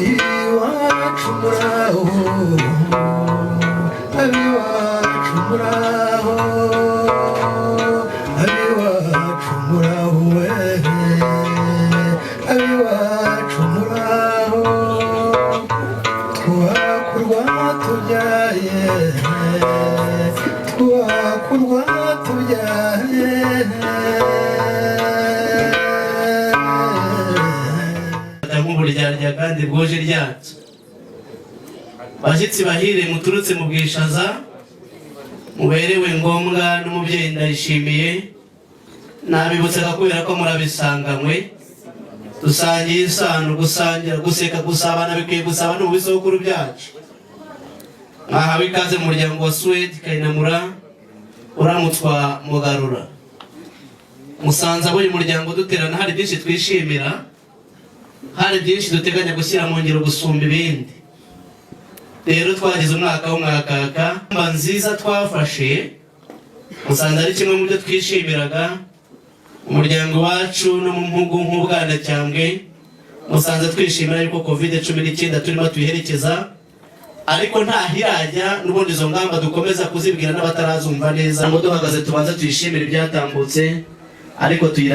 Iwacu muraho, abiwacu muraho, abiwacu muraho we, abiwacu muraho. Twakurwa tubyaye, twakurwa tubyaye. Nk'uburyarya kandi bwuje ryatso. Bashyitsi bahire muturutse mu Bwishaza, muberewe ngombwa n'umubyeyi Ndayishimiye, nabibutsaga kubera ko murabisanganywe, dusangiye isano. Gusangira, guseka, gusabana bikwiye gusaba no mu bisokuru byacu. Mwahawe ikaze mu muryango wa Suwedi Kayinamura uramutswa Mugarura. Musanze abo uyu muryango duterana hari byinshi twishimira, hari byinshi duteganya gushyira mu ngiro gusumba ibindi. Rero twagize umwaka w'umwakaka mba nziza twafashe, musanze ari kimwe mu byo twishimiraga umuryango wacu no mu mpugu nk'Ubwanacyambwe. Musanze twishimira yuko COVID-19 turimo tuyiherekeza, ariko ntahirajya n'ubundi. Izo ngamba dukomeza kuzibwira n'abatarazumva neza ngo duhagaze tubanze tuyishimire ibyatambutse, ariko tuyira.